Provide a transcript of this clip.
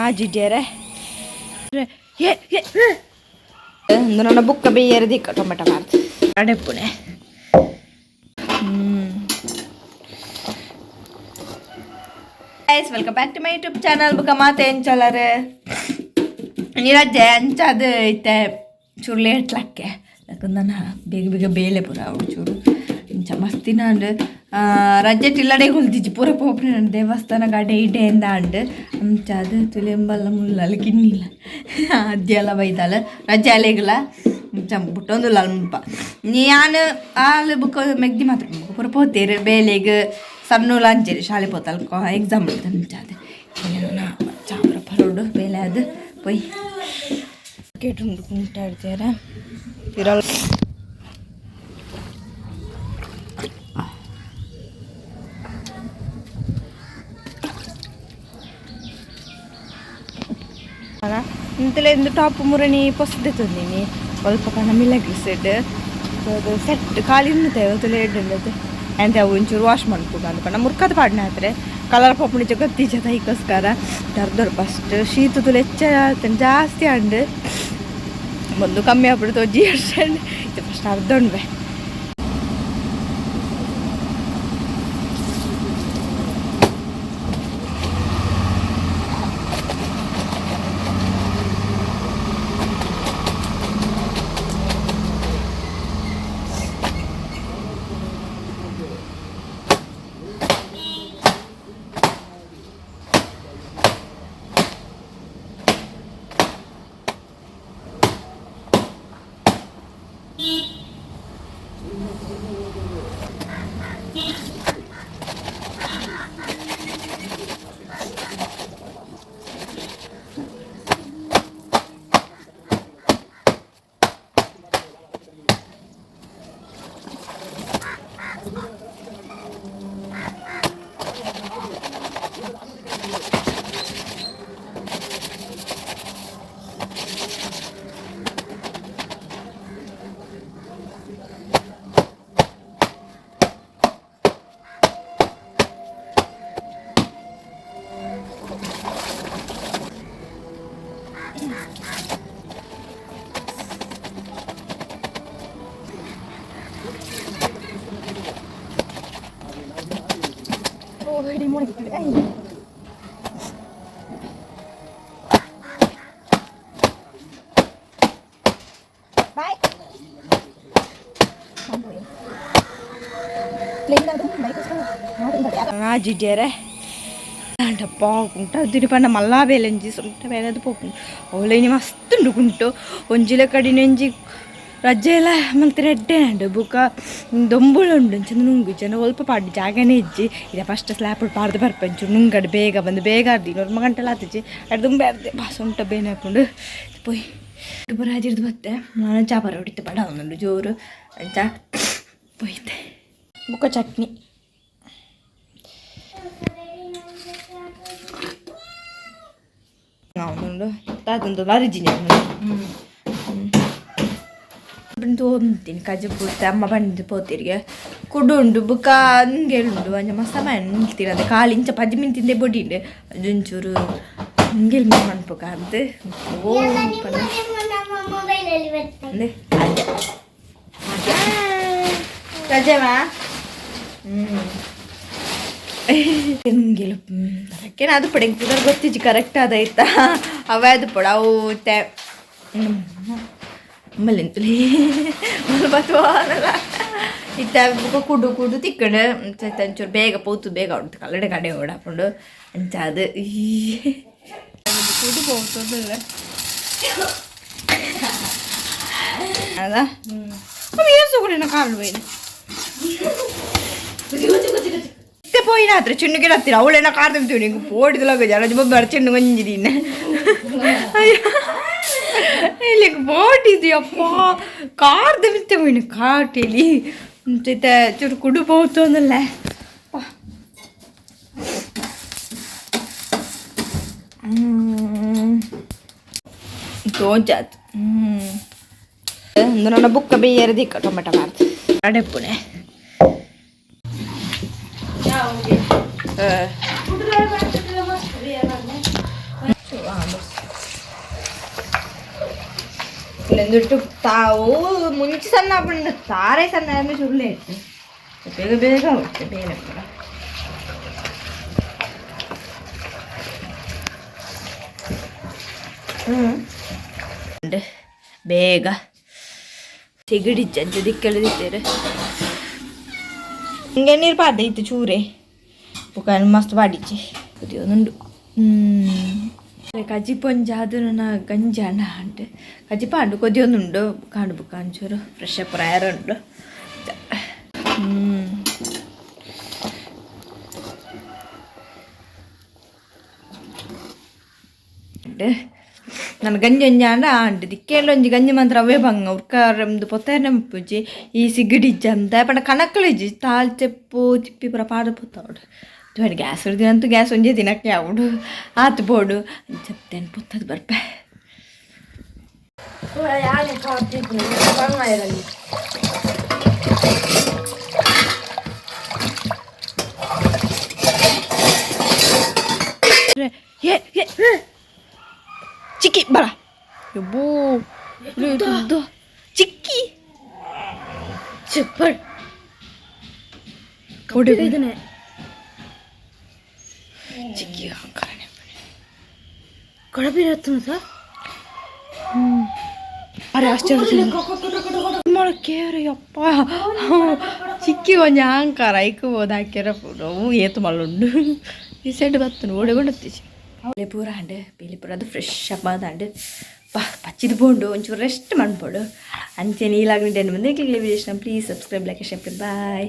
ಆಜಿಡ್ಯಾರೆ ನನ್ನ ಬುಕ್ಕ ಬೇಯರ ದಿಕ್ಕ tomato ಮಾರ್ದು ಅಡೆಪ್ಪುನೆ. Guys, welcome back to my YouTube channel. ಬುಕ್ಕ ಮಾತೆ ಎಂಚಲರೆ ನೀರಜ್ಜೆ ಅಂಚಾದ ಇತ್ತೆ ಚೂರು ಲೇಟ್ ಲಕ್ಕೆ ಯಾಕಂದ್ರೆ ನಾನು ಬೇಗ ಬೇಗ ಬೇಲೆ ಪೂರ ಅವಳು ಚೂರು ಇಂಚ ಮಸ್ತಿನ ಅಂಡ್ ರಜೆ ಟಿಲ್ಲಡೆ ಹೊಲ್ದಿಜ್ಜಿ ಪೂರ ಪೋಪುನೆ ನನ್ನ ದೇವಸ್ಥಾನ ಗಾಡೆ ಇಡೆ ಎಂದ ಅಂಡ್ ಅಂಚಾದ ತುಲೆಂಬಲ್ಲ ಮುಲ್ಲಲ್ಲ ಕಿನ್ನಿಲ್ಲ ಅದ್ಯಲ್ಲ ಬೈದಾಲ ರಜೆ ಅಲೆಗಲ ಇಂಚ ಬುಟ್ಟೊಂದುಲ್ಲ ಅಲ್ಪ ಯಾನ್ ಆಲ್ ಬುಕ್ಕ ಮೆಗ್ದಿ ಮಾತ್ರ ಪೂರ ಪೋತೇರು ಬೇಲೆಗ್ ಸಣ್ಣುಲ ಅಂಚೇರಿ ಶಾಲೆ ಪೋತಲ್ ಎಕ್ಸಾಮ್ ಅಂಚಾದ ಚಾಪುರ ಪರೋಡು ಬೇಲೆ ಅದು ಪೊಯ್ ಕೇಟುಂಡು ಕುಂಟಾಡ್ತೀರ ಇರಲ್ಲ. ಇಂತಲೇ ಒಂದು ಟಾಪ್ ಮುರಣಿ ಪೊಸದೆ ತಂದಿನಿ ಸ್ವಲ್ಪ ಪಣ ಮಿಲಗ್ರಿಸೆಡ್ ಅದು ಸೆಟ್ ಖಾಲಿ ಉಂಟು ತುಲೆ ಎಡ್ಡುಂಡದು ಎಂತ ಅವು ಒಂಚೂರು ವಾಶ್ ಮನ್ಪುಗ ಅಂದ್ ಪಂಡ ಮುರ್ಕದ ಪಾಡ್ನೆ ಆತ್ರೆ ಕಲರ್ ಪೋಪುಣಿಚ ಗೊತ್ತಿಜ್ಜ ತೈಕೋಸ್ಕರ ದರ್ದೊಡು ಫಸ್ಟ್ ಶೀತ ತುಲೆ ಹೆಚ್ಚ ಆತಂಡ್ ಜಾಸ್ತಿ ಆಂಡ್ ಬಂದು ಕಮ್ಮಿ ಆಗ್ಬಿಡ್ತು ಒಂಜಿ ವರ್ಷ ಇದು ಫಸ್ಟ್ ಅರ್ಧ ಉಂಡ್ಬೆ. ಆಜಿಡ್ಯಾರೆ ಅಂಡಪ್ಪ ಕುಂಟ ದಿನ ಪಂಡ ಮಲ್ಲಾ ಬೇಲೆಂಜಿ ಸೊಂಟ ಬೇಲೆದು ಪೋಪುಂಡು ಅವಳು ಇನಿ ಮಸ್ತ್ ಉಂಡು ಕುಂಟು ಒಂಜಿಲ ಕಡಿನೆಂಜಿ ರಜೆ ಎಲ್ಲ ಮಲ್ತ್ ಎಡ್ಡೆ ಉಂಡು ಬುಕ್ಕ ದೊಂಬುಳು ಉಂಡು ಅಂಚ ನುಂಗು ಜನ ಒಲ್ಪ ಪಾಡ್ಡು ಜಾಗನೇ ಇಜ್ಜಿ ಇದೆ ಫಸ್ಟ್ ಸ್ಲ್ಯಾಪ್ ಪಾಡ್ದು ಬರ್ಪಂಚು ನುಂಗಡು ಬೇಗ ಬಂದು ಬೇಗ ಅರ್ದಿ ನೂರು ಗಂಟೆಲ ಆತಿಜ್ಜಿ ಅಡ್ ದುಂಬೆ ಅರ್ದೆ ಬಾ ಸೊಂಟ ಬೇನೆ ಹಾಕೊಂಡು ಪೋಯ್ ಪೂರ ಬತ್ತೆ ನಾನು ಚಾಪರ ಹೊಡಿತೆ ಬಡ ಒಂದುಂಡು ಜೋರು ಅಂಚ ಪೋಯ್ತೆ ಬುಕ್ಕ ಚಟ್ನಿ ಉಂಡು ತಾತಂದು ಬಾರಿಜಿನಿ ತೋಂತೀನಿ ಕಜಪು ಅಮ್ಮ ಬಂದು ಪೋತಿರಿಗೆ ಕುಡು ಉಂಡು ಬುಕ್ಕ ನುಂಗೇಲು ಉಂಡು ಅಂಚ ಮಸ್ತ ನಿಲ್ತೀರ ಅದೇ ಕಾಲು ಇಂಚ ಪಜಿ ಮಿಂತಿಂದೆ ಬೊಡಿಂಡು ಒಂಚೂರು ನುಂಗೇಲು ಮನ್ಪುಕ ಅಂತ ಓ ರಜವಾ ನುಂಗೇಲು ತರಕ್ಕೇನ ಅದು ಪಡೆ ಪುದರ್ ಗೊತ್ತಿಜ್ಜಿ ಕರೆಕ್ಟ್ ಆದಾಯ್ತಾ ಅವೇ ಅದು ಪಡ ಅವು ತೆ ಮಲ್ಲಿಂತಲಿ ಬತ್ವಾನಲ್ಲ ಇತ್ತ ಬುಕ್ಕ ಕುಡು ಕುಡು ತಿಕ್ಕಂಡು ಒಂಚೂರು ಬೇಗ ಪೋತು ಬೇಗ ಉಂಟು ಕಲ್ಲಡೆ ಕಡೆ ಓಡಾಪುಂಡು ಅಂಚ ಅದು ಕುಡು ಪೋತದಲ್ಲ ಅದ ಏನು ಕೂಡ ಕಾಲು ಬೈದು ಇತ್ತೆ ಪೋಯಿನ ಹತ್ರ ಚಿಣ್ಣುಗೆ ಹತ್ತಿರ ಅವಳೇನ ಕಾರ್ ತಿಂತೀವಿ ನಿಂಗೆ ಪೋಡಿದಲಾಗ ಜನ ಬರ ಚಿಣ್ಣು ಒಂಜಿದಿನ್ನ ಇಲ್ಲಿ ಬೋಟಿದ್ಯಪ್ಪ ಕಾರ್ದ ಮಿತ್ತೆ ಹೋಯ್ನ ಕಾಟೇಲಿ ಇತ್ತೆ ಚೂರು ಕುಡು ಪೋತು ಅಂದಲ್ಲ ತೋಜಾತ್ ನನ್ನ ಬುಕ್ಕ ಬೇಯರ ದಿಕ್ಕ ಟೊಮೆಟೊ ಮಾರ್ದು ಅಡೆಪ್ಪುನೆ. ಎಂದುಟ್ಟು ತಾವು ಮುಂಚೆ ಸಣ್ಣ ಆಪುಂಡು ತಾರೆ ಸಣ್ಣ ಆದ್ಮೇಲೆ ಚುರುಳಿ ಇಟ್ಟು ಬೇಗ ಬೇಗ ಆಗುತ್ತೆ ಬೇರೆ ಪೂರ. ಉಂಡು. ಬೇಗ ಸಿಗಡಿ ಜಜ್ಜ ದಿಕ್ಕೆಳೆದಿದ್ದೇರೆ ಹಿಂಗೆ ನೀರು ಪಾದ ಇತ್ತು ಚೂರೆ ಬೊಕ ಮಸ್ತ್ ಪಾಡಿಚ್ಚಿ ಕುದಿಯೊಂದುಂಡು. ಕಜಿಪು ಒಂಜಿ ಆದುನ ಗಂಜಿ ಅಣ್ಣ ಅಂಟು ಕಜಿಪ ಅಂಡು ಕೊದಿಯೊಂದುಂಡು ಕಾಂಡು ಬುಕ್ಕ ಒಂಚೂರು ಫ್ರೆಶ್ ಅಪ್ ರಾಯರ್ ಉಂಡು. ನನ್ನ ಗಂಜಿ ಒಂಜಿ ಆಂಡ ಆಂಡ್ ದಿಕ್ಕೇಂಡ ಒಂಜಿ ಗಂಜಿ ಮಾತ್ರ ಅವೇ ಬಂಗ ಉರ್ಕಾರ ಒಂದು ಪೊತ್ತೇನೆ ಮುಪ್ಪುಜಿ ಈ ಸಿಗಡಿ ಇಜ್ಜಂತ ಪಂಡ ಕಣಕ್ಕಲು ಇಜ್ಜಿ ತಾಲ್ ಚೆಪ್ಪು ತಿಪ್ಪಿ ಪೂರ ಪಾಡ ಪೊತ್ತವಡು ಗ್ಯಾಸ್ ದಿನಂತೂ ಗ್ಯಾಸ್ ಒಂಜೇ ದಿನಕ್ಕೆ ಆವಡು ಆತು ಬೋಡು ಚೆಪ್ತೇನು ಪೊತ್ತದು ಬರ್ಪೆ. ಏ ಏ ಚಿಕ್ಕಿ ಬರ ಯಬ್ಬೋ ದುಡ್ಡು ಚಿಕ್ಕಿ ಚಪ್ಪಡ್ ಕೊಡು ಚಿಕ್ಕಿ ಕಾರಣ. ಕಡಬಿರತ್ತನ ಸರ್. ಅರೆ ಆಶ್ಚರ್ಯ ಮೊಳಕೇರು ಯಪ್ಪ ಚಿಕ್ಕಿ ಒಂಜಿ ಆಂಕಾರ ಐಕ್ ಬೋದ ಹಾಕ್ಯಾರ ಪೂರ ಏತು ಮಲ್ಲುಂಡು ಈ ಸೈಡ್ ಬತ್ತುಂಡು ಓಡೆ ಕೊಂಡತ್ತೀಚಿ ಪೂರ ಅಂಡ್ ಪೀಲಿ ಪೂರ ಅದು ಫ್ರೆಶ್ ಅಪ್ ಆದಂಡು ಪಚ್ಚಿದ ಪೋಂಡು ಒಂಚೂರು ರೆಸ್ಟ್ ಮನ್ಪೊಡು. ಅಂಚೆ ನೀಲಾಗ್ನಿ ಮುಂದೆ please subscribe, like, share. Bye.